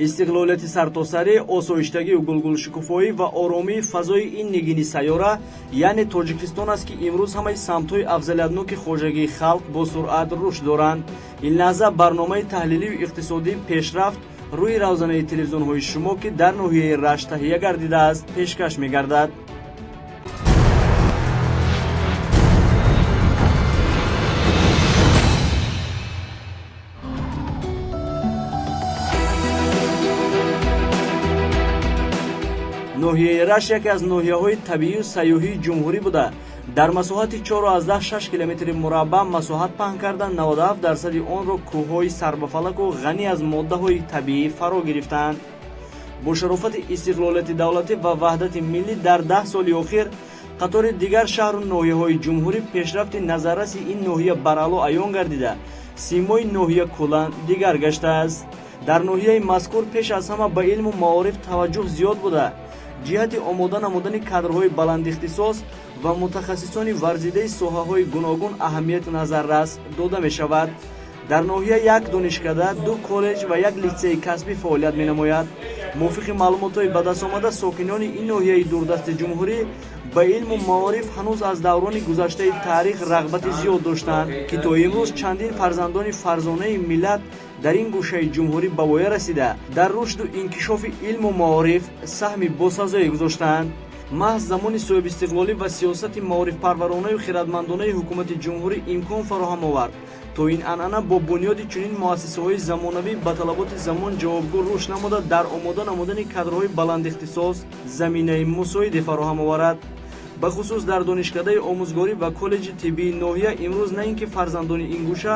Истиқлолияти сартосарӣ, осоиштагию гулгулшукуфоӣ ва оромии фазои ин нигини сайёра, яъне Тоҷикистон аст, ки имрӯз ҳамаи самтҳои афзалиятноки хоҷагии халқ бо суръат рушд доранд. Ин лаҳза барномаи таҳлилию иқтисодии «Пешрафт» рӯи равзанаи телевизионҳои шумо, ки дар ноҳияи Рашт таҳия гардидааст, пешкаш мегардад. Ноҳияи Рашт яке аз ноҳияҳои табиию сайёҳии ҷумҳурӣ буда, дар масоҳати 4,6 километри мураббаъ масоҳат паҳн карда, 97 дарсади онро кӯҳҳои сарбафалаку ғанӣ аз моддаҳои табиӣ фаро гирифтаанд. Бо шарофати истиқлолияти давлатӣ ва ваҳдати миллӣ дар 10 соли охир қатори дигар шаҳру ноҳияҳои ҷумҳурӣ пешрафти назарраси ин ноҳия бараъло аён гардида, симои ноҳия куллан дигар гаштааст. Дар ноҳияи мазкур пеш аз ҳама ба илму маориф таваҷҷӯҳ зиёд буда, ҷиҳати омода намудани кадрҳои баландихтисос ва мутахассисони варзидаи соҳаҳои гуногун аҳамияти назаррас дода мешавад. Дар ноҳия як донишкада, ду коллеҷ ва як литсейи касбӣ фаъолият менамояд. Мувофиқи маълумотҳои ба даст омада, сокинони ин ноҳияи дурдасти ҷумҳурӣ ба илму маориф ҳанӯз аз даврони гузаштаи таърих рағбати зиёд доштанд, ки то имрӯз чандин фарзандони фарзонаи миллат дар ин гӯшаи ҷумҳурӣ ба воя расида, дар рушду инкишофи илму маориф саҳми босазое гузоштаанд. Маҳз замони соҳибистиқлолӣ ва сиёсати маорифпарваронаю хиратмандонаи ҳукумати ҷумҳурӣ имкон фароҳам овард, то ин анъана бо бунёди чунин муассисаҳои замонавӣ ба талаботи замон ҷавобгӯ рушд намуда, дар омода намудани кадрҳои баландихтисос заминаи мусоиде фароҳам оварад. Бахусус дар донишкадаи омӯзгорӣ ва коллеҷи тиббии ноҳия имрӯз на ин ки фарзандони ин гӯша,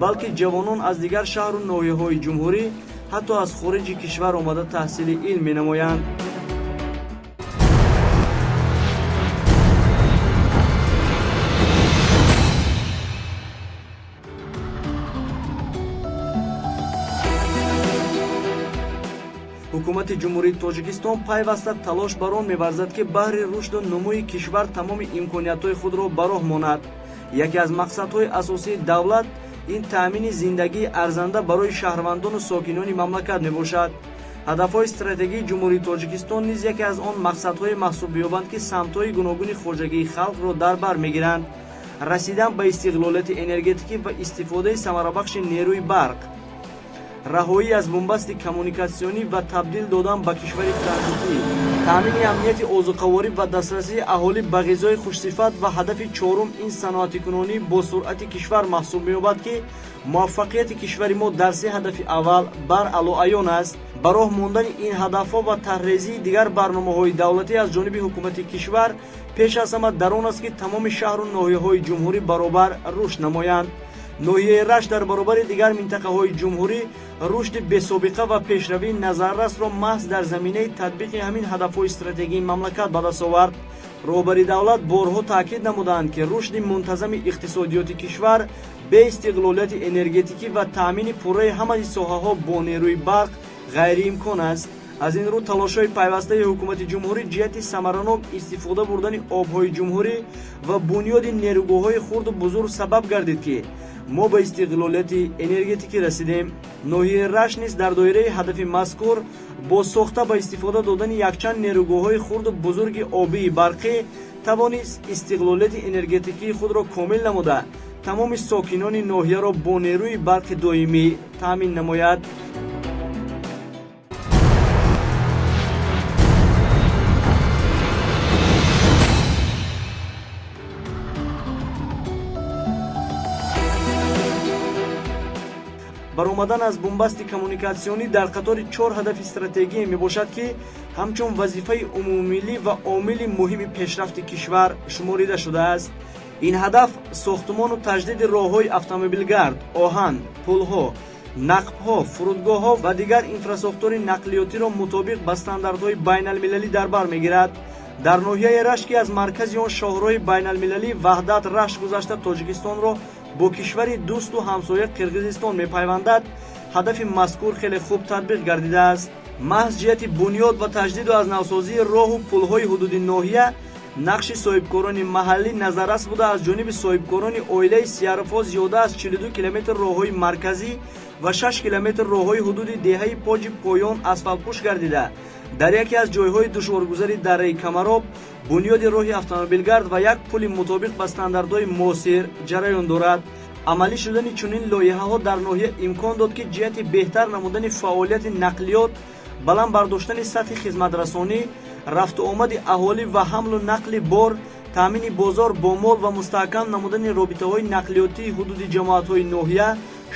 балки ҷавонон аз дигар шаҳру ноҳияҳои ҷумҳурӣ, ҳатто аз хориҷи кишвар омада таҳсили илм менамоянд. Ҳукумати Ҷумҳурии Тоҷикистон пайваста талош бар он меварзад, ки баҳри рушду нумӯи кишвар тамоми имкониятҳои худро ба роҳ монад. Яке аз мақсадҳои асосии давлат ин таъмини зиндагии арзанда барои шаҳрвандону сокинони мамлакат мебошад. Ҳадафҳои стратегии Ҷумҳурии Тоҷикистон низ яке аз он мақсадҳое маҳсуб меёбанд, ки самтҳои гуногуни хоҷагии халқро дар бар мегиранд: расидан ба истиқлолияти энергетикӣ ва истифодаи самарабахши нерӯи барқ, раҳоӣ аз бунбасти коммуникатсионӣ ва табдил додан ба кишвари транзитӣ, таъмини амнияти озуқаворӣ ва дастрасии аҳолӣ ба ғизои хушсифат ва ҳадафи чорум ин саноатикунонӣ бо суръати кишвар маҳсуб меёбад, ки муваффақияти кишвари мо дар се ҳадафи аввал баръало аён аст. Ба роҳ мондани ин ҳадафҳо ва тарҳрезии дигар барномаҳои давлатӣ аз ҷониби ҳукумати кишвар пеш аз ҳама дар он аст, ки тамоми шаҳру ноҳияҳои ҷумҳурӣ баробар рушд намоянд. Ноҳияи Рашт дар баробари дигар минтақаҳои ҷумҳурӣ рушди бесобиқа ва пешравии назаррасро маҳз дар заминаи татбиқи ҳамин ҳадафҳои стратегии мамлакат ба даст овард. Роҳбари давлат борҳо таъкид намуданд, ки рушди мунтазами иқтисодиёти кишвар бе истиқлолияти энергетикӣ ва таъмини пурраи ҳамаи соҳаҳо бо нерӯи барқ ғайриимкон аст. Аз ин рӯ талошҳои пайвастаи ҳукумати ҷумҳурӣ ҷиҳати самаранок истифода бурдани обҳои ҷумҳурӣ ва бунёди нерӯгоҳҳои хурду бузург сабаб гардид, ки мо ба истиқлолияти энергетикӣ расидем. Ноҳияи Рашт низ дар доираи ҳадафи мазкур бо сохта ба истифода додани якчанд нерӯгоҳҳои хурду бузурги обии барқӣ тавонист истиқлолияти энергетикии худро комил намуда, тамоми сокинони ноҳияро бо нерӯи барқи доимӣ таъмин намояд. Баромадан аз бунбасти коммуникатсионӣ дар қатори чор ҳадафи стратегие мебошад, ки ҳамчун вазифаи умумимиллӣ ва омили муҳими пешрафти кишвар шуморида шудааст. Ин ҳадаф сохтумону таҷдиди роҳҳои автомобилгард, оҳан, пулҳо, нақбҳо, фурудгоҳҳо ва дигар инфрасохтори нақлиётиро мутобиқ ба стандартҳои байналмилалӣ дар бар мегирад. Дар ноҳияи Рашт, ки аз маркази он шоҳроҳи байналмилалӣ Ваҳдат Рашт гузашта, Тоҷикистонро бо кишвари дӯсту ҳамсоя Қирғизистон мепайвандад, ҳадафи мазкур хеле хуб татбиқ гардидааст. Маҳз ҷиҳати бунёд ва таҷдиду аз навсозии роҳу пулҳои ҳудуди ноҳия Нақши соҳибкорони маҳаллӣ назаррас буда, аз ҷониби соҳибкорони оилаи Сияровҳо зиёда аз 42 километр роҳҳои марказӣ ва 6 километр роҳҳои ҳудуди деҳаи Поҷи Поён асфалтпӯш гардида, дар яке аз ҷойҳои душворгузари дарраи Камароб бунёди роҳи автомобилгард ва як пули мутобиқ ба стандартҳои муосир ҷараён дорад. Амалӣ шудани чунин лоиҳаҳо дар ноҳия имкон дод, ки ҷиҳати беҳтар намудани фаъолияти нақлиёт, баланд бардоштани сатҳи хизматрасонӣ, рафту омади аҳолӣ ва ҳамлу нақли бор, таъмини бозор бо мол ва мустаҳкам намудани робитаҳои нақлиётии ҳудуди ҷамоатҳои ноҳия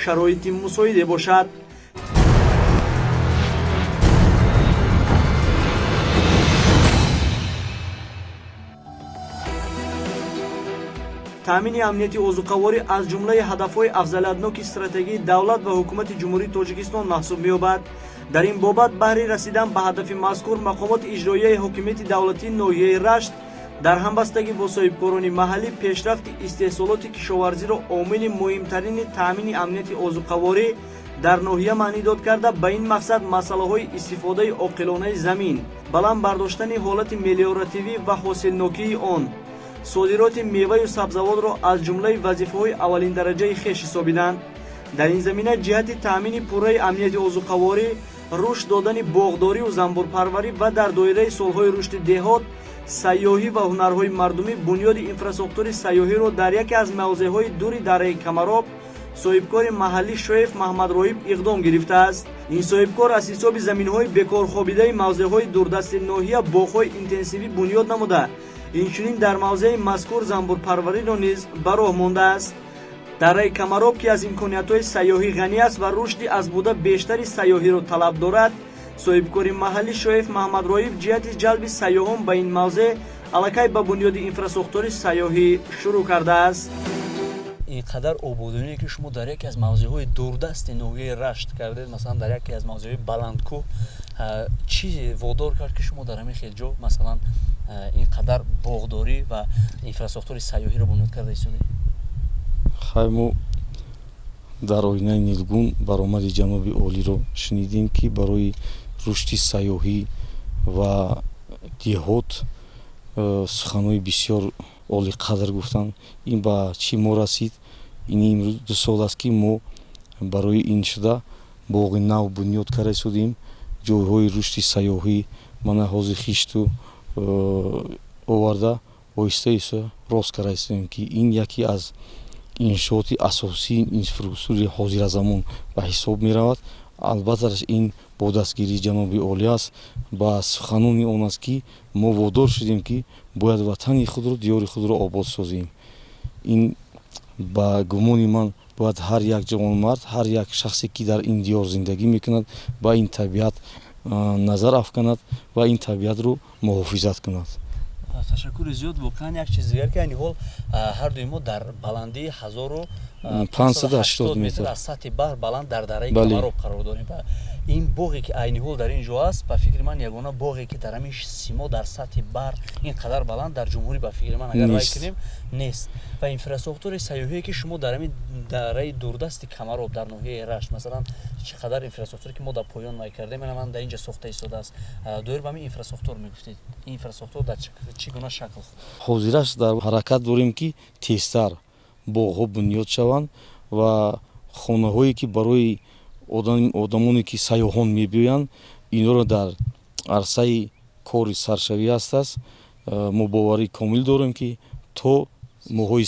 шароити мусоиде бошад. Таъмини амнияти озуқаворӣ аз ҷумлаи ҳадафҳои афзалиятноки стратегии давлат ва ҳукумати Ҷумҳурии Тоҷикистон маҳсуб меёбад. Дар ин бобат баҳри расидан ба ҳадафи мазкур мақомоти иҷроияи ҳокимияти давлатии ноҳияи Рашт дар ҳамбастагӣ бо соҳибкорони маҳаллӣ пешрафти истеҳсолоти кишоварзиро омили муҳимтарини таъмини амнияти озуқаворӣ дар ноҳия маънидод карда, ба ин мақсад масъалаҳои истифодаи оқилонаи замин, баланд бардоштани ҳолати мелиоративӣ ва ҳосилнокии он, содироти меваю сабзавотро аз ҷумлаи вазифаҳои аввалиндараҷаи хеш ҳисобиданд. Дар ин замина ҷиҳати таъмини пурраи амнияти озуқаворӣ, рушд додани боғдорию занбурпарварӣ ва дар доираи солҳои рушди деҳот, сайёҳӣ ва ҳунарҳои мардумӣ бунёди инфрасохтори сайёҳиро дар яке аз мавзеъҳои дури дарраи Камароб соҳибкори маҳаллӣ Шоев Маҳмадроиб иқдом гирифтааст. Ин соҳибкор аз ҳисоби заминҳои бекорхобидаи мавзеъҳои дурдасти ноҳия боғҳои интенсивӣ бунёд намуда, инчунин дар мавзеи мазкур занбурпарвариро низ ба роҳ мондааст. Дарраи Камароб, ки аз имкониятҳои сайёҳӣ ғанӣ аст ва рушди аз буда бештари сайёҳиро талаб дорад, соҳибкори маҳаллӣ Шоев Маҳмадроиб ҷиҳати ҷалби сайёҳон ба ин мавзеъ аллакай ба бунёди инфрасохтори сайёҳӣ шурӯъ кардааст. Ин қадар ободоние, ки шумо дар яке аз мавзеъҳои дурдасти ноҳияи Рашт кардед, масалан дар яке аз мавзеъҳои баландкӯҳ, чӣ водор кард, ки шумо дар ҳамин хел ҷо масалан ин қадар боғдорӣ ва инфрасохтори сайёҳиро бунёд карда истодед? Хай, мо дар оинаи нилгун баромади ҷаноби олиро шунидем, ки барои рушди сайёҳӣ ва деҳот суханҳои бисёр олиқадр гуфтанд. Ин ба чӣ мо расид? Ин имрӯз 2 сол аст, ки мо барои ин шуда боғи нав бунёд карда истодем. Ҷойҳои рушди сайёҳӣ мана ҳозир хишту оварда оҳиста оҳиста рост карда истодем, ки ин яке аз иншооти асосии инфраструктури ҳозиразамон ба ҳисоб меравад. Албатта, ин бо дастгирии ҷаноби олӣ аст. Ба суханони он аст, ки мо водор шудем, ки бояд ватани худро, диёри худро обод созем. Ин ба гумони ман бояд ҳар як ҷавонмард, ҳар як шахсе, ки дар ин диёр зиндагӣ мекунад, ба ин табиат назар афканад ва ин табиатро муҳофизат кунад. Ташаккури зиёд. Воқеан, як чиз дигар, ки айни ҳол ҳар дуи мо дар баландии 1580 метр аз сатҳи баҳр баланд дар дараи Камароб қарор дорем ва ин боғе, ки айни ҳол дар ин ҷо аст, ба фикри ман, ягона боғе, ки дар ҳамин симо дар сатҳи баҳр ин қадар баланд дар ҷумҳурӣ, ба фикри ман, агар рай кунем, нест. Ва инфрасохтори сайёҳие, ки шумо дар ҳамин дараи дурдасти Камароб дар ноҳияи Рашт, масалан, чӣ қадар инфрасохторе, ки мо дар поён вай кардем, ана ман дар ин ҷо сохта истодааст, доир ба ҳамин инфрасохтор мегуфтед, ин инфрасохтор дар чӣ гуна шакл? Ҳозираш дар ҳаракат дорем, ки тезтар боғҳо бунёд шаванд ва хонаҳое, ки барои одамоне, ки сайёҳон мебиёянд, инҳоро дар арсаи кори саршавӣ ҳастааст. Мо боварии комил дорем, ки то моҳҳои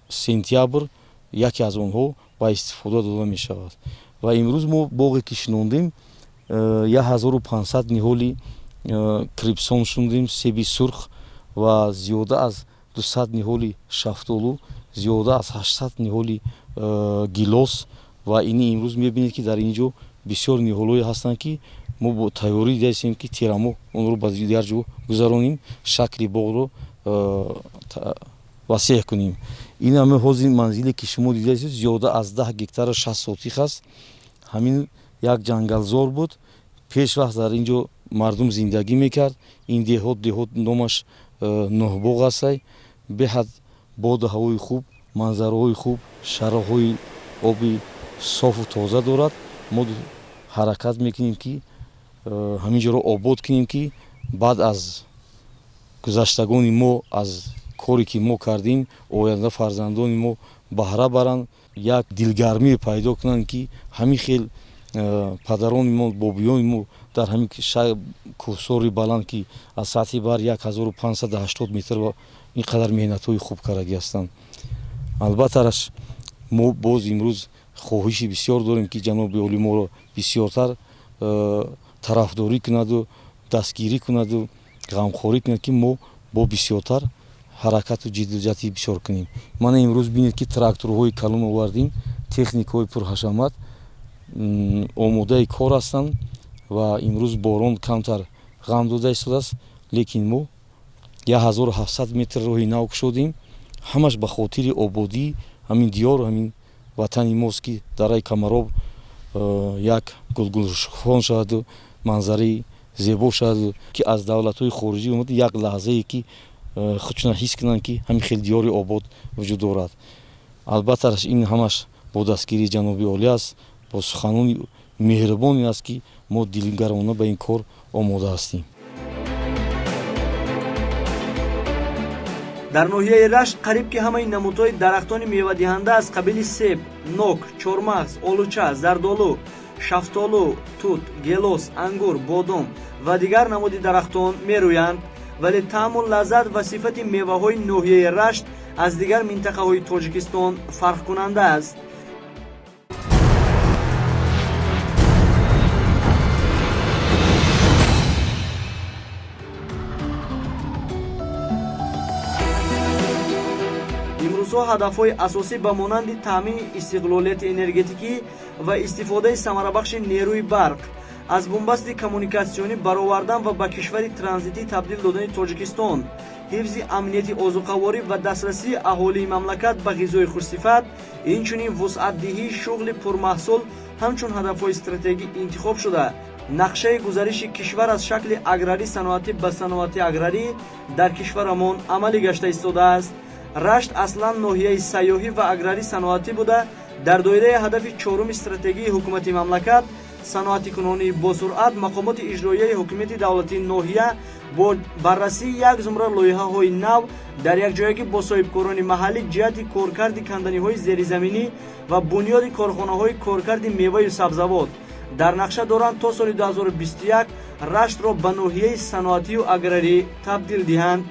сентябр яке аз онҳо ба истифода дода мешавад. Ва имрӯз мо боғе, ки шинондем, 1500 ниҳоли крипсон шинондем, себи сурх, ва зиёда аз 200 ниҳоли шафтолу, зиёда аз 800 ниҳоли гилос. Ва ини имрӯз мебинед, ки дар ин ҷо бисёр ниҳолҳое ҳастанд, ки мо бо тайёрӣ дидаистем, ки тирамоҳ онро ба дигар ҷо гузаронем, шакли боғро васеъ кунем. Ин ҳама ҳозир манзиле, ки шумо дидаистед, зиёда аз 10 гектару 60 сотих аст. Ҳамин як ҷангалзор буд. Пеш вақт дар ин ҷо мардум зиндагӣ мекард. Ин деҳот номаш Нӯҳбоғ астай. Беҳад боду ҳавои хуб, манзараҳои хуб, шароҳҳои оби софу тоза дорад. Мо ҳаракат мекунем, ки ҳамин ҷоро обод кунем, ки баъд аз Гузаштагони мо аз коре ки мо кардем, оянда фарзандони мо баҳра баранд, як дилгармӣ пайдо кунанд, ки ҳамин хел падарони мо, бобиёни мо дар ҳамин кӯҳсори баланд, ки аз сатҳи баҳр 1580 метр, ин қадар меҳнатҳои хуб кардагӣ ҳастанд. Албатта, мо боз имрӯз хоҳиши бисёр дорем, ки ҷаноби олӣ моро бисёртар тарафдорӣ кунаду дастгирӣ кунаду ғамхорӣ кунад, ки мо бо бисёртар ҳаракату ҷиддуҷаҳди бисёр кунем. Мана имрӯз бинед, ки тракторҳои калон овардем, техникаҳои пурҳашамат омодаи кор ҳастанд ва имрӯз борон камтар ғам дода истодааст, лекин мо 1700 метр роҳи нав кушодем. Ҳамаш ба хотири ободии ҳамин диёр, ҳамин ватани мост, ки дараи Камароб як гулгулшукуфон шаваду манзараи зебо шаваду ки аз давлатҳои хориҷӣ омада як лаҳзае ки худшона ҳис кунанд, ки ҳамин хел диёри обод вуҷуд дорад. Албатта, ин ҳамаш бо дастгирии ҷаноби олӣ аст, бо суханони меҳрубоне аст, ки мо дилгарона ба ин кор омода ҳастем. Дар ноҳияи Рашт қариб ки ҳамаи намудҳои дарахтони мевадиҳанда аз қабили себ, нок, чормағз, олуча, зардолу, шафтолу, тут, гелос, ангур, бодом ва дигар намуди дарахтон мерӯянд, вале таъму лаззат ва сифати меваҳои ноҳияи Рашт аз дигар минтақаҳои Тоҷикистон фарқкунанда аст. Имрӯзҳо ҳадафҳои асосӣ ба монанди таъмини истиқлолияти энергетикӣ ва истифодаи самарабахши нерӯи барқ, аз бунбасти коммуникатсионӣ баровардан ва ба кишвари транзитӣ табдил додани Тоҷикистон, ҳифзи амнияти озуқаворӣ ва дастрасии аҳолии мамлакат ба ғизои хушсифат, инчунин вусъатдиҳии шуғли пурмаҳсул ҳамчун ҳадафҳои стратегӣ интихоб шуда, нақшаи гузариши кишвар аз шакли аграрӣ саноатӣ ба саноати аграрӣ дар кишварамон амалӣ гашта истодааст. Рашт аслан ноҳияи сайёҳӣ ва аграрӣ саноатӣ буда, дар доираи ҳадафи чоруми стратегии ҳукумати мамлакат, саноатикунонии босуръат, мақомоти иҷроияи ҳукумати давлатии ноҳия бо баррасии як зумра лоиҳаҳои нав дар якҷоягӣ бо соҳибкорони маҳаллӣ ҷиҳати коркарди канданиҳои зеризаминӣ ва бунёди корхонаҳои коркарди меваю сабзавот дар нақша доранд то соли 2021 Раштро ба ноҳияи саноатию аграрӣ табдил диҳанд.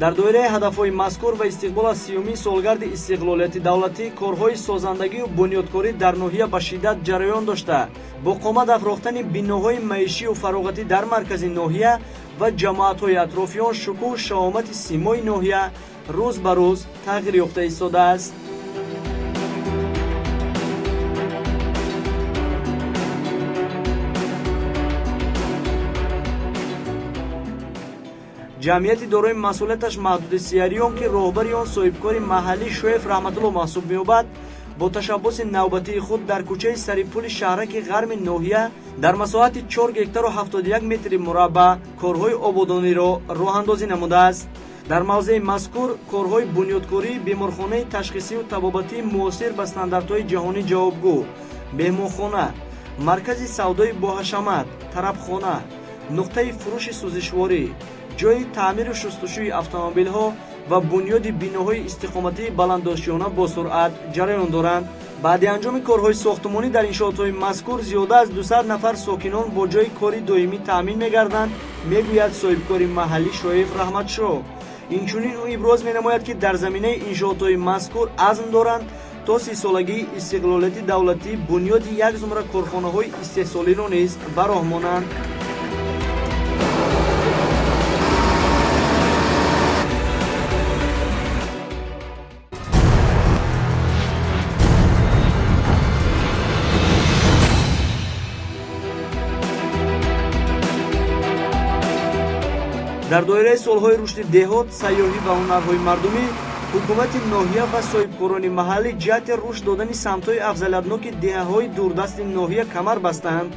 Дар доираи ҳадафҳои мазкур ва истиқбол аз 30-умин солгарди истиқлолияти давлатӣ, корҳои созандагию бунёдкорӣ дар ноҳия ба шиддат ҷараён дошта, бо қомат афрохтани биноҳои маишию фароғатӣ дар маркази ноҳия ва ҷамоатҳои атрофиён шукӯҳу шаҳомати симои ноҳия рӯз ба рӯз тағйир ёфта истодааст. Ҷамъияти дорои масъулияташ маҳдуди Сияриён, ки роҳбари он соҳибкори маҳаллӣ Шоев Раҳматулло маҳсуб меёбад, бо ташаббуси навбатии худ дар кӯчаи Сарипули шаҳраки ғарми ноҳия дар масоҳати 4 гектару 71 метри мураббаъ корҳои ободониро роҳандозӣ намудааст. Дар мавзеи мазкур корҳои бунёдкории беморхонаи ташхисию табобатии муосир ба стандартҳои ҷаҳонӣ ҷавобгӯ, меҳмонхона, маркази савдои боҳашамат, тарабхона, нуқтаи фурӯши сӯзишворӣ, ҷойи таъмиру шустушӯи автомобилҳо ва бунёди биноҳои истиқоматии баландошёна бо суръат ҷараён доранд. Баъди анҷоми корҳои сохтмонӣ дар иншоотҳои мазкур зиёда аз 200 нафар сокинон бо ҷойи кори доимӣ таъмин мегарданд, мегӯяд соҳибкори маҳаллӣ Шоев Раҳматшоҳ. Инчунин ӯ иброз менамояд, ки дар заминаи иншоотҳои мазкур азм доранд то 30-солагии истиқлолияти давлатӣ бунёди як зумра корхонаҳои истеҳсолиро низ ба роҳ монанд. Дар доираи солҳои рушди деҳот, сайёҳӣ ва ҳунарҳои мардумӣ, ҳукумати ноҳия ва соҳибкорони маҳаллӣ ҷиҳати рушд додани самтҳои афзалиятноки деҳаҳои дурдасти ноҳия камар бастаанд.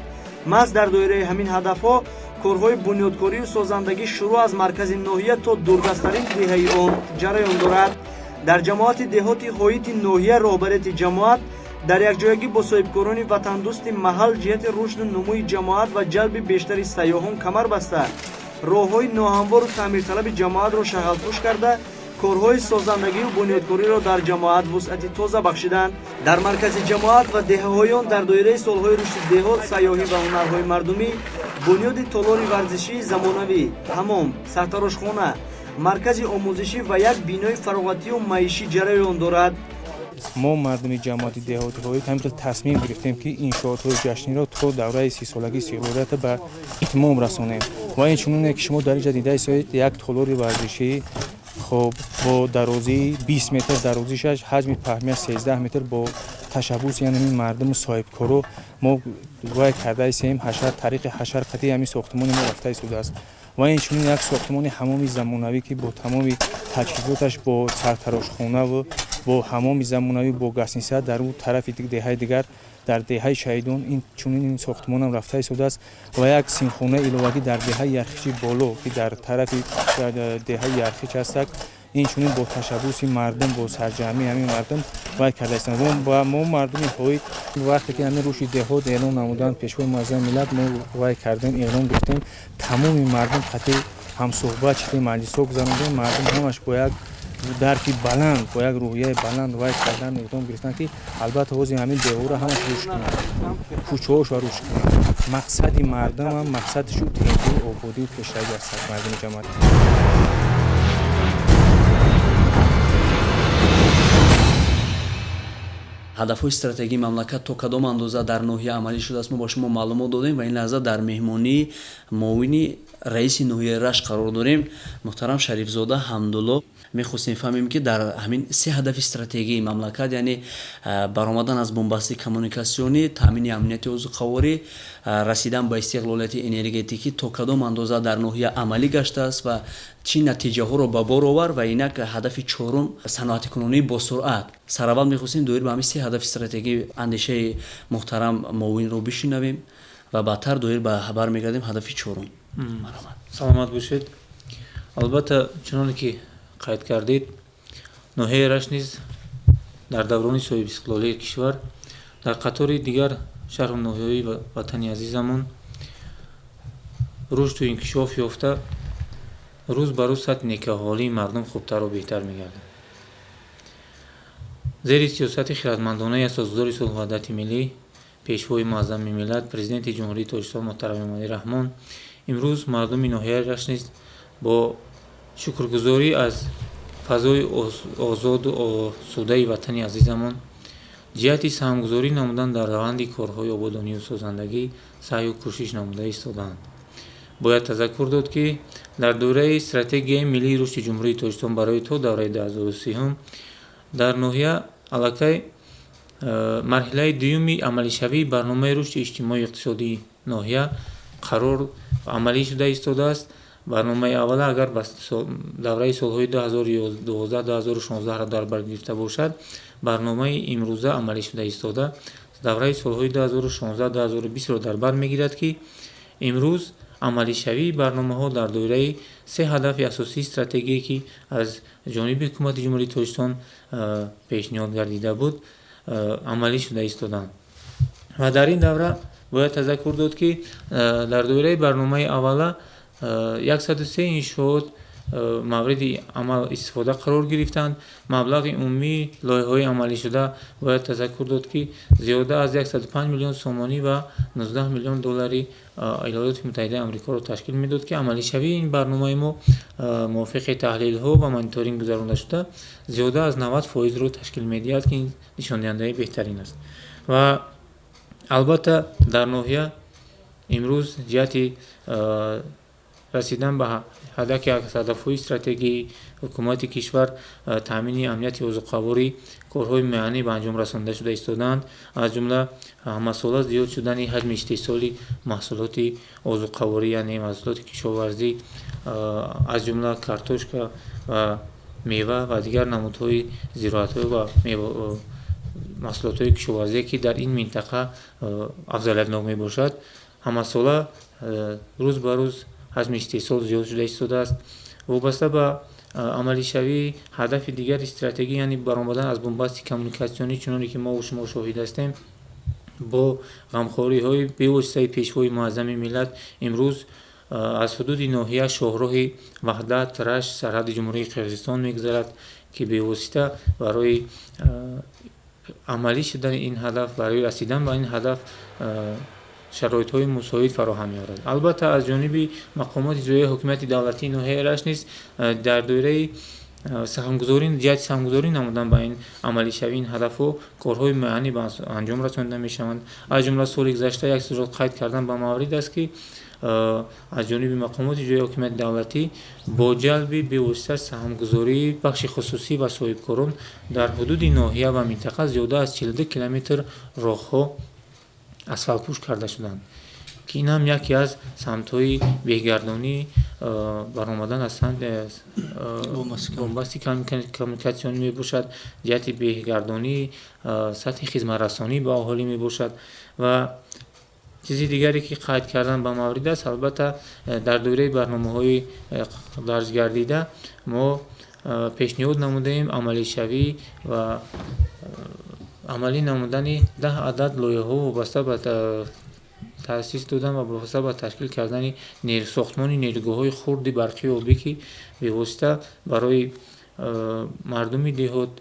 Маҳз дар доираи ҳамин ҳадафҳо корҳои бунёдкорию созандагӣ шурӯъ аз маркази ноҳия то дурдасттарин деҳаи он ҷараён дорад. Дар ҷамоати деҳоти ҳоити ноҳия роҳбарияти ҷамоат дар якҷоягӣ бо соҳибкорони ватандӯсти маҳал ҷиҳати рушду нумӯи ҷамоат ва ҷалби бештари сайёҳон камар баста, Роҳҳои ноҳамвору таъмирталаби ҷамоатро шағалпӯш карда, корҳои созандагию бунёдкориро дар ҷамоат вусъати тоза бахшиданд. Дар маркази ҷамоат ва деҳаҳои он дар доираи солҳои рушди деҳот, сайёҳӣ ва ҳунарҳои мардумӣ бунёди толори варзишии замонавӣ, ҳамом, сартарошхона, маркази омӯзишӣ ва як бинои фароғатию маишӣ ҷараён дорад. Мо мардуми ҷамоати деҳоти Ҳоит ҳамин хел тасмим гирифтем, ки иншоотҳои ҷашниро то давраи 30-солагии истиқлолията ба итмом расонем. Ва инчунине ки шумо дар инҷа дида истоед, як толори варзишӣ, хоб, бо дарозии 20 метр дарозишаш, ҳаҷми паҳмияш 13 метр, бо ташаббуси ҳамин мардуму соҳибкоро мо вай карда истем, ҳашар тариқи ҳашар қатъи ҳамин сохтмони мо рафта истодааст. Ва инчунин як сохтмони ҳамоми замонавӣ, ки бо тамоми таҷҳизоташ, бо сартарошхонаву бо ҳамоми замонавӣ, бо гасниса дар ӯ тарафи деҳаи дигар, дар деҳаи Шаҳидон ин чунин ин сохтмонам рафта истодааст. Ва як синфхонаи иловагӣ дар деҳаи Ярхичи боло, ки дар тарафи деҳаи Ярхич ҳастак, инчунин бо ташаббуси мардум, бо сарҷамъии ҳамин мардум вай карда истанд. Ва мо мардуми Ҳоит, вақте ки ҳамин рушди деҳот эълон намуданд Пешвои муаззами миллат, мо вай кардем, эълон гирифтем, тамоми мардум қатъи ҳамсӯҳбат шудем, маҷлисҳо гузарондем. Мардум ҳамаш бо як дарки баланд, бо як рӯҳияи баланд вай кардан, иқдом гирифтанд, ки албатта ҳозир ҳамин деҳора ҳамаш рушд кунанд, кӯчаҳошро рушд кунанд. Мақсади мардумам мақсадшу тенҷию ободию пешравӣ аст мардуми ҷамоат. Ҳадафҳои стратегии мамлакат то кадом андоза дар ноҳия амалӣ шудааст, мо ба шумо маълумот додем ва ин лаҳза дар меҳмонии муовини раиси ноҳияи Рашт қарор дорем, муҳтарам Шарифзода Ҳамдулло. Мехостем фаҳмем, ки дар ҳамин се ҳадафи стратегии мамлакат, яъне баромадан аз бунбасти коммуникатсионӣ, таъмини амнияти озуқаворӣ, расидан ба истиқлолияти энергетикӣ, то кадом андоза дар ноҳия амалӣ гаштааст ва чӣ натиҷаҳоро ба бор овард, ва инак ҳадафи чорум, саноатикунонии босуръат. Сараввал мехостем доир ба ҳамин се ҳадафи стратегӣ андешаи муҳтарам муовинро бишунавем ва баъдтар доир ба бармегардем ҳадафи чорум. Саломат бошед. Албатта, чуноне ки қайд кардед, ноҳияи Рашт низ дар даврони соҳибистиқлолии кишвар дар қатори дигар шаҳру ноҳияҳои ватани азизамон рушду инкишоф ёфта, рӯз ба рӯз сатҳи некаҳолии мардум хубтару беҳтар мегардад. Зери сиёсати хиратмандонаи асосгузори сулҳу ваҳдати миллӣ, Пешвои муаззами миллат, Президенти Ҷумҳурии Тоҷикистон муҳтарам Эмомалӣ Раҳмон, имрӯз мардуми ноҳияи Рашт низ бо шукргузорӣ аз фазои озоду осудаи ватани азизамон ҷиҳати саҳмгузорӣ намудан дар раванди корҳои ободонию созандагӣ саъю кӯшиш намуда истодаанд. Бояд тазаккур дод, ки дар доираи стратегияи миллии рушди Ҷумҳурии Тоҷикистон барои то давраи 2030 дар ноҳия аллакай марҳилаи дуюми амалишавии барномаи рушди иҷтимоию иқтисодии ноҳия қарор амалӣ шуда истодааст. Барномаи аввала агар ба давраи солҳои 2012-2016 дар бар гирифта бошад, барномаи имрӯза амалӣ шуда истода давраи солҳои 2016-2020 дар бар мегирад, ки имрӯз амалишавии барномаҳо дар доираи се ҳадафи асосии стратегие, ки аз ҷониби ҳукумати Ҷумҳурии Тоҷикистон пешниҳод гардида буд, амалӣ шуда истодаанд. Ва дар ин давра бояд тазаккур дод, ки дар доираи барномаи аввала 103 иншоот мавриди амал истифода қарор гирифтанд. Маблағи умумии лоиҳаҳои амалишуда бояд тазаккур дод, ки зиёда аз 105 миллион сомонӣ ва 19 миллион доллари Иёлоти Муттаҳидаи Амрикоро ташкил медод, ки амалишавии ин барномаи мо мувофиқи таҳлилҳо ва мониторинг гузаронда шуда зиёда аз 90 фоизро ташкил медиҳад, ки ин нишондиҳандаи беҳтарин аст. Ва албатта дар ноҳия имрӯз ҷиҳати расидан ба ҳадафи аз ҳадафҳои стратегии ҳукумати кишвар, таъмини амнияти озуқаворӣ, корҳои муайяне ба анҷом расонда шуда истодаанд, аз ҷумла ҳамасола зиёд шудани ҳаҷми истеҳсоли маҳсулоти озуқаворӣ, яъне маҳсулоти кишоварзӣ, аз ҷумла картошка ва мева ва дигар намудҳои зироатҳо ва маҳсулотҳои кишоварзие, ки дар ин минтақа афзалиятнок мебошад. Ҳамасола рӯз ба рӯз ҳаҷми истеҳсол зиёд шуда истодааст. Вобаста ба амалишавии ҳадафи дигари стратегӣ, яъне баромадан аз бунбасти коммуникатсионӣ, чуноне ки мо шумо шоҳид ҳастем, бо ғамхориҳои бевоситаи Пешвои муаззами миллат имрӯз Аз ҳудуди ноҳия шоҳроҳи Ваҳдат Рашт сарҳади Ҷумҳурии Қирғизистон мегузарад, ки бевосита барои амалӣ шудани ин ҳадаф, барои расидан ба ин ҳадаф шароитҳои мусоид фароҳам меорад. Албатта, аз ҷониби мақомоти иҷроияи ҳокимияти давлатии ноҳияи Рашт низ дар доираи саҳмгузорӣ, ҷиҳати саҳмгузорӣ намудан ба ин амалишавии ин ҳадафҳо корҳои муайяне ба анҷом расонида мешаванд. Аз ҷумла соли гузашта як чизро қайд кардан ба маврид аст, ки аз ҷониби мақомоти иҷроияи ҳокимияти давлатӣ бо ҷалби бевосита саҳмгузории бахши хусусӣ ва соҳибкорон дар ҳудуди ноҳия ва минтақа зиёда аз 42 километр роҳҳо асфалтпӯш карда шуданд, ки ин ҳам яке аз самтҳои беҳгардонӣ баромадан аз бомбасти коммуникатсионӣ мебошад, ҷиҳати беҳгардонии сатҳи хизматрасонӣ ба аҳолӣ мебошад. Ва чизи дигаре, ки қайд кардан ба маврид аст, албатта, дар доираи барномаҳои дарҷгардида мо пешниҳод намудаем амалишавӣ ва амалӣ намудани 10 адад лоиҳаҳо вобаста ба таъсис додан ва вобаста ба ташкил кардани сохтмони нерӯгоҳҳои хурди барқии обӣ, ки бевосита барои мардуми деҳот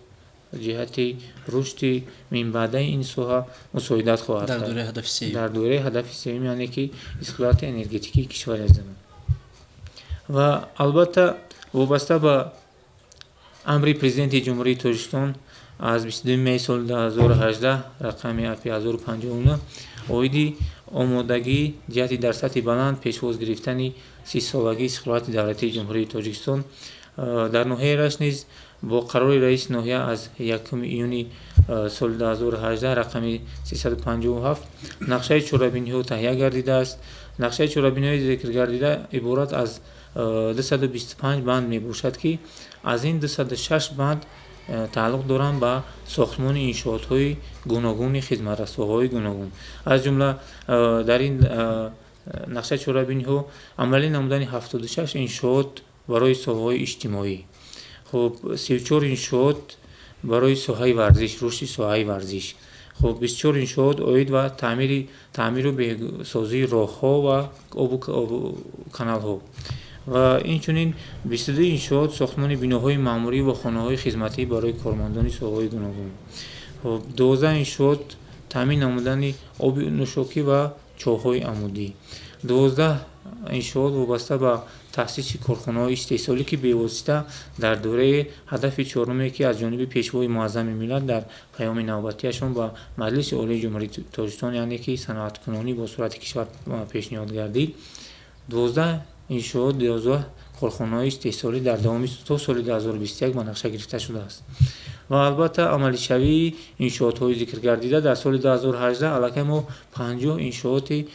ҷиҳати рушди минбаъдаи ин соҳа мусоидат хоҳад дар кард. Доираи ҳадафи сеюм. Дар доираи ҳадафи сеюм, яъне ки истиқлолияти энергетикии кишвари азизамон. Ва албатта, вобаста ба амри Президенти Ҷумҳурии Тоҷикистон аз 22 май соли 2018 рақами АП 1059 оиди омодагӣ ҷиҳати дар сатҳи баланд пешвоз гирифтани 30-солагии истиқлолияти давлатии Ҷумҳурии Тоҷикистон, дар ноҳияи Рашт низ бо қарори раиси ноҳия аз 1 июни соли 2018 рақами 357 нақшаи чорабиниҳо таҳия гардидааст. Нақшаи чорабиниҳои зикргардида иборат аз 225 банд мебошад, ки аз ин 206 банд тааллуқ доранд ба сохтмони иншоотҳои гуногуни хизматрасоҳои гуногун. Аз ҷумла дар ин нақшаи чорабиниҳо амалӣ намудани 76 иншоот барои соҳаҳои иҷтимоӣ, хуб, 34 иншоот барои соҳаи варзиш, рушди соҳаи варзиш, хуб, 24 иншоот оид ба таъмиру беҳсозии роҳҳо ва обу каналҳо ва инчунин 22 иншоот сохтмони биноҳои маъмурӣ ва хонаҳои хизматӣ барои кормандони соҳаҳои гуногун, хуб, 12 иншоот таъмин намудани оби нӯшокӣ ва чоҳҳои амудӣ, 12 иншоот вобаста ба таъсиси корхонаҳои истеҳсолӣ, ки бевосита дар доираи ҳадафи чоруме, ки аз ҷониби Пешвои муаззами миллат дар паёми навбатиашон ба Маҷлиси Олии Ҷумҳурии Тоҷикистон, яъне ки саноаткунонӣ бо суръати кишвар, пешниҳод гардид, 12 иншоот, 12 корхонаҳои истеҳсолӣ дар давоми то соли 2021 ба нақша гирифта шудааст. Ва албатта, амалишавии иншоотҳои зикргардида дар соли 2018 аллакай мо 50 иншооти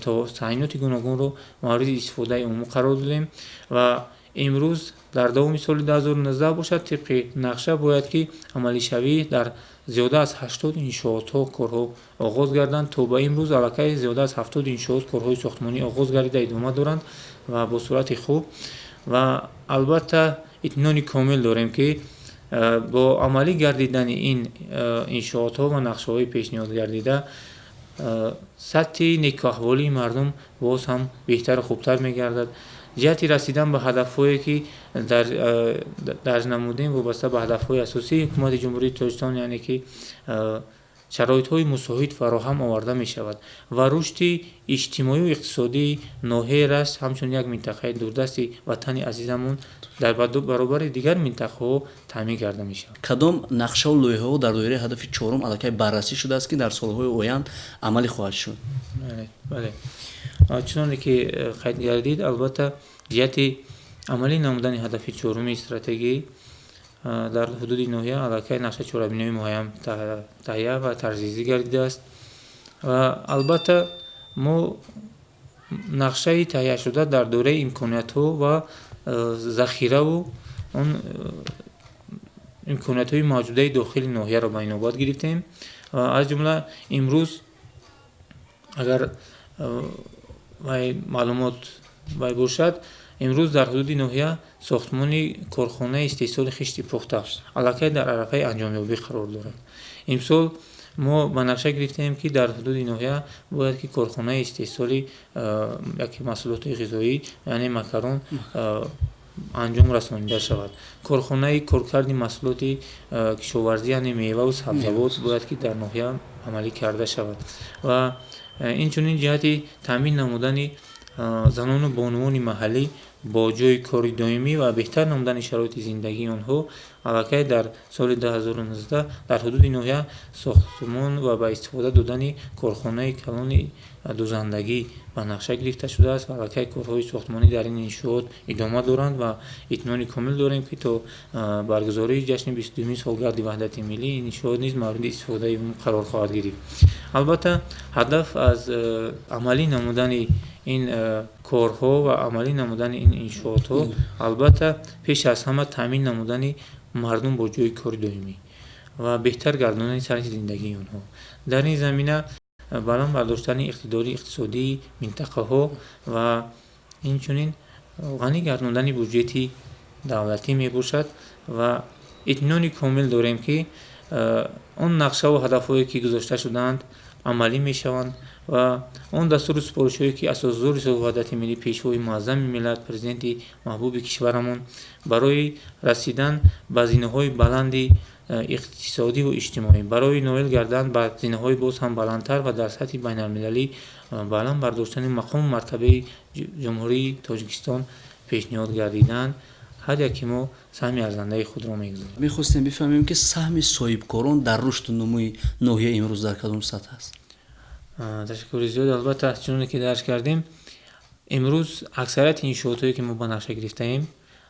то таъиноти гуногунро мавриди истифодаи умумӣ қарор додем. Ва имрӯз дар давоми соли 2019 бошад, тибқи нақша бояд ки амалишавӣ дар зиёда аз 80 иншоотҳо корҳо оғоз гарданд. То ба имрӯз аллакай зиёда аз 70 иншоот корҳои сохтмонӣ оғоз гардида идома доранд ва бо суръати хуб. Ва албатта, итминони комил дорем, ки бо амалӣ гардидани ин иншоотҳо ва нақшаҳои пешниҳод гардида сатҳи некуаҳволии мардум боз ҳам беҳтару хубтар мегардад, ҷиҳати расидан ба ҳадафҳое, ки дарҷ намудем, вобаста ба ҳадафҳои асосии Ҳукумати Ҷумҳурии Тоҷикистон, яъне ки шароитҳои мусоид фароҳам оварда мешавад ва рушди иҷтимоию иқтисодии ноҳияи Рашт ҳамчун як минтақаи дурдасти ватани азизамон дар баробари дигар минтақаҳо таъмин карда мешавад. Кадом нақшаву лоиҳаҳо дар доираи ҳадафи чорум аллакай баррасӣ шудааст, ки дар солҳои оянд амалӣ хоҳад шуд? Бале, чуноне ки қайд гардид, албатта, ҷиҳати амалӣ намудани ҳадафи чоруми стратегӣ дар ҳудуди ноҳия аллакай нақшаи чорабиниҳои муайян таҳия ва тарзизӣ гардидааст. Ва албатта, мо нақшаи таҳияшуда дар доираи имкониятҳо ва захираву он имкониятҳои мавҷудаи дохили ноҳияро ба инобат гирифтем. Аз ҷумла имрӯз, агар вай маълумот вай бошад, имрӯз дар ҳудуди ноҳия сохтмони корхонаи истеҳсоли хишти пухта аллакай дар арафаи анҷомёбӣ қарор дорад. Имсол Мо ба нақша гирифтаем, ки дар ҳудуди ноҳия бояд ки корхонаи истеҳсоли яке маҳсулоти ғизоӣ, яъне макарон, анҷом расонида шавад. Корхонаи коркарди маҳсулоти кишоварзӣ, яъне меваву сабзавот, бояд ки дар ноҳия амалӣ карда шавад. Ва инчунин ҷиҳати таъмин намудани занону бонувони маҳаллӣ бо ҷойи кори доимӣ ва беҳтар намудани шароити зиндагии онҳо, аллакай дар соли 2019 дар ҳудуди ноҳия сохтмон ва ба истифода додани корхонаи калони дузандагӣ ба нақша гирифта шудааст ва аллакай корҳои сохтмонӣ дар ин иншоот идома доранд ва итминони комил дорем, ки то баргузории ҷашни 22-юмин солгарди Ваҳдати Миллӣ ин иншоот низ мавриди истифодаи умум қарор хоҳад гирифт. Албатта, ҳадаф аз амалӣ намудани ин корҳо ва амалӣ намудани ин иншоотҳо, албатта, пеш аз ҳама таъмин намудани мардум бо ҷойи кори доимӣ ва беҳтар гардонидани сатҳи зиндагии онҳо, дар ин замина баланд бардоштани иқтидори иқтисодии минтақаҳо ва инчунин ғанӣ гардондани буҷети давлатӣ мебошад. Ва итминони комил дорем, ки он нақшаву ҳадафҳое, ки гузошта шудаанд, амалӣ мешаванд ва он дастуру супоришҳое, ки Асосгузори сулҳу ваҳдати миллӣ, Пешвои муаззами миллат, Президенти маҳбуби кишварамон барои расидан ба зинаҳои баланди иқтисодиву иҷтимоӣ, барои ноил гардан ба зинаҳои боз ҳам баландтар ва дар сатҳи байналмилалӣ баланд бардоштани мақому мартабаи Ҷумҳурии Тоҷикистон пешниҳод гардиданд, ҳар яке мо саҳми арзандаи худро мегузорем. Мехостем бифаҳмем, ки саҳми соҳибкорон дар рушду нумӯи ноҳия имрӯз дар кадом сатҳ аст? Ташаккури зиёд. Албатта, чуноне ки дарҷ кардем, имрӯз аксарияти иншоотҳое, ки мо ба нақша гирифтаем,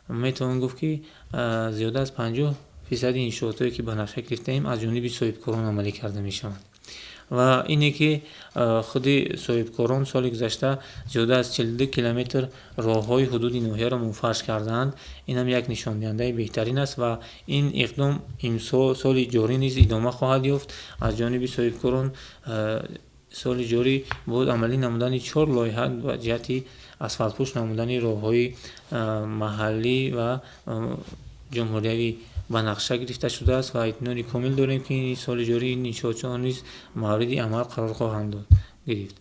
метавон гуфт, ки зиёда аз 50 фисади иншоотҳое, ки ба нақша гирифтаем, аз ҷониби соҳибкорон амалӣ карда мешаванд. Ва ине ки худи соҳибкорон соли гузашта зиёда аз 42 километр роҳҳои ҳудуди ноҳияро мунфарш кардаанд, инам як нишондиҳандаи беҳтарин аст. Ва ин иқдом имсол, соли ҷорӣ низ идома хоҳад ёфт. Аз ҷониби соҳибкорон соли ҷорӣ боз амалӣ намудани чор лоиҳа ба ҷиҳати асфалтпӯш намудани роҳҳои маҳаллӣ ва ҷумҳуриявӣ ба нақша гирифта шудааст ва итминони комил дорем, ки соли ҷорӣ ин иншоотҳо низ мавриди амал қарор хоҳанд гирифт.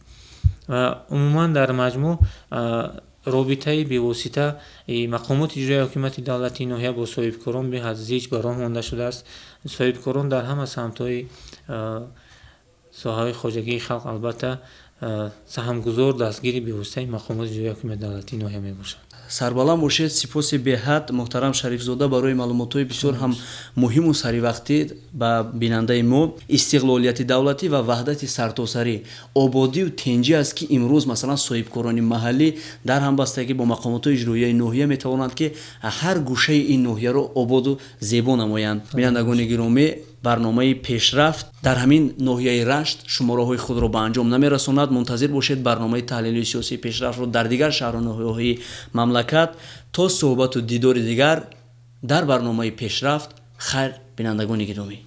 Ва умуман, дар маҷмӯъ, робитаи бевосита мақомоти иҷроияи ҳокимияти давлатии ноҳия бо соҳибкорон беҳад зич ба роҳ монда шудааст. Соҳибкорон дар ҳама самтҳои соҳаҳои хоҷагии халқ, албатта, саҳмгузор, дастгири бевоситаи мақомоти иҷроияи ҳокимияти давлатии ноҳия мебошанд. Сарбаланд бошед. Сипоси беҳад, муҳтарам Шарифзода, барои маълумотҳои бисёр ҳам муҳиму саривақтӣ ба бинандаи мо. Истиқлолияти давлатӣ ва ваҳдати сартосарӣ, ободию тинҷӣ аст, ки имрӯз, масалан, соҳибкорони маҳаллӣ дар ҳамбастагӣ бо мақомотҳои иҷроияи ноҳия метавонанд, ки ҳар гӯшаи ин ноҳияро ободу зебо намоянд. Бинандагони гиромӣ, барномаи «Пешрафт» дар ҳамин ноҳияи Рашт шумораҳои худро ба анҷом намерасонад. Мунтазир бошед барномаи таҳлилии сиёсии «Пешрафтро» дар дигар шаҳру ноҳияҳои мамлакат. То суҳбату дидори дигар дар барномаи «Пешрафт», хайр, бинандагони гиромӣ.